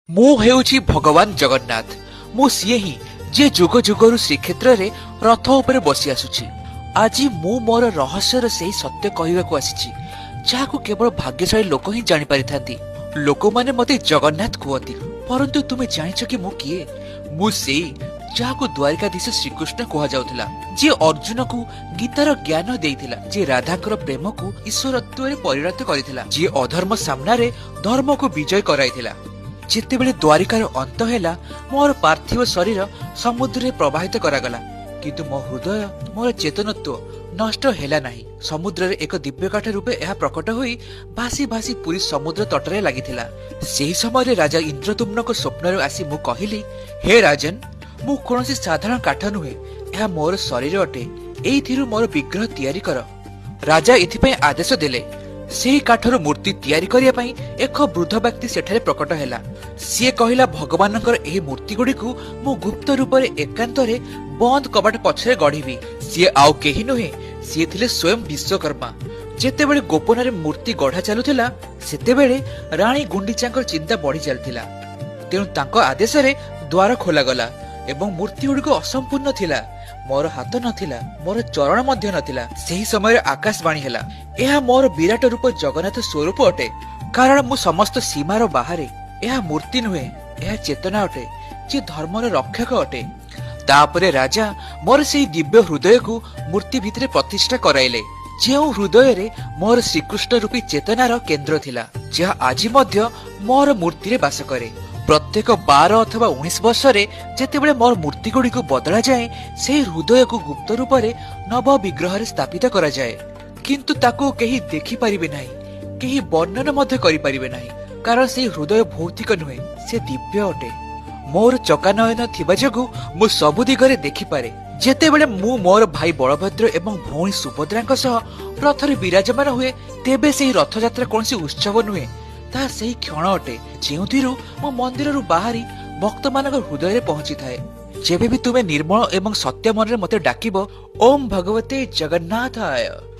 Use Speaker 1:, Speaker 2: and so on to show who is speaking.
Speaker 1: ମୁଁ ହେଉଛି ଭଗବାନ ଜଗନ୍ନାଥ। ମୁଁ ସିଏ ହିଁ ଯିଏ ଯୁଗ ଯୁଗରୁ ଶ୍ରୀକ୍ଷେତ୍ରରେ ରଥ ଉପରେ ବସି ଆସୁଛି। ଆଜି ମୁଁ ମୋର ରହସ୍ୟର ସେହି ସତ୍ୟ କହିବାକୁ ଆସିଛି, ଯାହାକୁ କେବଳ ଭାଗ୍ୟଶାଳୀ ଲୋକ ହିଁ ଜାଣିପାରିଥାନ୍ତି। ଲୋକମାନେ ମତେ ଜଗନ୍ନାଥ କୁହନ୍ତି, ପରନ୍ତୁ ତୁମେ ଜାଣିଛ କି ମୁଁ କିଏ? ମୁଁ ସେଇ ଯାହାକୁ ଦ୍ୱାରିକାଧୀଶ ଶ୍ରୀକୃଷ୍ଣ କୁହାଯାଉଥିଲା, ଯିଏ ଅର୍ଜୁନକୁ ଗୀତାର ଜ୍ଞାନ ଦେଇଥିଲା, ଯିଏ ରାଧାଙ୍କର ପ୍ରେମକୁ ଈଶ୍ୱରତ୍ୱରେ ପରିଣତ କରିଥିଲା, ଯିଏ ଅଧର୍ମ ସାମ୍ନାରେ ଧର୍ମକୁ ବିଜୟ କରାଇଥିଲା। ଯେତେବେଳେ ଦ୍ୱାରିକାର ଅନ୍ତ ହେଲା, ମୋର ପାର୍ଥିବ ଶରୀର ସମୁଦ୍ରରେ ପ୍ରବାହିତ କରାଗଲା, କିନ୍ତୁ ମୋ ହୃଦୟ, ମୋର ଚେତନତ୍ୱ ନଷ୍ଟ ହେଲା ନାହିଁ। ସମୁଦ୍ରରେ ଏକ ଦିବ୍ୟକାଠ ରୂପେ ଏହା ପ୍ରକଟ ହୋଇ ଭାସି ଭାସି ପୁରୀ ସମୁଦ୍ର ତଟରେ ଲାଗିଥିଲା। ସେହି ସମୟରେ ରାଜା ଇନ୍ଦ୍ରଦ୍ୟୁମ୍ନଙ୍କ ସ୍ୱପ୍ନରେ ଆସି ମୁଁ କହିଲି, ହେ ରାଜନ, ମୁଁ କୌଣସି ସାଧାରଣ କାଠ ନୁହେଁ, ଏହା ମୋର ଶରୀର ଅଟେ। ଏଇଥିରୁ ମୋର ବିଗ୍ରହ ତିଆରି କର। ରାଜା ଏଥିପାଇଁ ଆଦେଶ ଦେଲେ। ସେହି କାଠରୁ ମୂର୍ତ୍ତି ତିଆରି କରିବା ପାଇଁ ଏକ ବୃଦ୍ଧ ବ୍ୟକ୍ତି ସେଠାରେ ପ୍ରକଟ ହେଲା। ସିଏ କହିଲା, ଭଗବାନଙ୍କର ଏହି ମୂର୍ତ୍ତି ଗୁଡ଼ିକୁ ମୁଁ ଗୁପ୍ତ ରୂପରେ ଏକାନ୍ତରେ ବନ୍ଦ କବାଟ ପଛରେ ଗଢିବି। ସିଏ ଆଉ କେହି ନୁହେଁ, ସିଏ ଥିଲେ ସ୍ୱୟଂ ବିଶ୍ୱକର୍ମା। ଯେତେବେଳେ ଗୋପନରେ ମୂର୍ତ୍ତି ଗଢା ଚାଲୁଥିଲା, ସେତେବେଳେ ରାଣୀ ଗୁଣ୍ଡିଚାଙ୍କର ଚିନ୍ତା ବଢି ଚାଲିଥିଲା। ତେଣୁ ତାଙ୍କ ଆଦେଶରେ ଦ୍ୱାର ଖୋଲାଗଲା ଏବଂ ମୂର୍ତ୍ତି ଗୁଡ଼ିକ ଅସମ୍ପୂର୍ଣ୍ଣ ଥିଲା। ମୋର ହାତ ନଥିଲା, ମୋର ଚରଣ ମଧ୍ୟ ନଥିଲା। ସେହି ସମୟରେ ଆକାଶବାଣୀ ହେଲା, ଏହା ମୋର ବିରାଟ ରୂପ ଜଗନ୍ନାଥ ସ୍ୱରୂପ ଅଟେ, କାରଣ ମୁଁ ସମସ୍ତ ସୀମାର ବାହାରେ। ଏହା ମୂର୍ତ୍ତି ନୁହେଁ, ଏହା ଚେତନା ଅଟେ, ଯିଏ ଧର୍ମର ରକ୍ଷକ ଅଟେ। ତାପରେ ରାଜା ମୋର ସେହି ଦିବ୍ୟ ହୃଦୟକୁ ମୂର୍ତ୍ତି ଭିତରେ ପ୍ରତିଷ୍ଠା କରାଇଲେ, ଯେଉଁ ହୃଦୟରେ ମୋର ଶ୍ରୀକୃଷ୍ଣ ରୂପୀ ଚେତନାର କେନ୍ଦ୍ର ଥିଲା, ଯାହା ଆଜି ମଧ୍ୟ ମୋର ମୂର୍ତ୍ତିରେ ବାସ କରେ। ପ୍ରତ୍ୟେକ 12 ଅଥବା 19 ବର୍ଷରେ ଯେତେବେଳେ ମୋର ମୂର୍ତ୍ତିଗୁଡ଼ିକୁ ବଦଳାଯାଏ, ସେହି ହୃଦୟକୁ ଗୁପ୍ତ ରୂପରେ ନବ ବିଗ୍ରହରେ ସ୍ଥାପିତ କରାଯାଏ। କିନ୍ତୁ ତାକୁ କେହି ଦେଖିପାରିବେ ନାହିଁ, କେହି ବର୍ଣ୍ଣନା ମଧ୍ୟ କରିପାରିବେ ନାହିଁ, କାରଣ ସେହି ହୃଦୟ ଭୌତିକ ନୁହେଁ, ସେ ଦିବ୍ୟ ଅଟେ। ମୋର ଚକାନୟନ ଥିବା ଯୋଗୁଁ ମୁଁ ସବୁ ଦିଗରେ ଦେଖିପାରେ। ଯେତେବେଳେ ମୁଁ ମୋର ଭାଇ ବଳଭଦ୍ର ଏବଂ ଭଉଣୀ ସୁଭଦ୍ରାଙ୍କ ସହ ରଥରେ ବିରାଜମାନ ହୁଏ, ତେବେ ସେହି ରଥଯାତ୍ରା କୌଣସି ଉତ୍ସବ ନୁହେଁ, ତାହା ସେହି କ୍ଷଣ ଅଟେ ଯେଉଁଥିରୁ ମୁଁ ମନ୍ଦିରରୁ ବାହାରି ଭକ୍ତମାନଙ୍କ ହୃଦୟରେ ପହଞ୍ଚିଥାଏ। ଯେବେ ବି ତୁମେ ନିର୍ମଳ ଏବଂ ସତ୍ୟ ମନରେ ମତେ ଡାକିବ, ଓମ୍ ଭଗବତେ ଜଗନ୍ନାଥାୟ।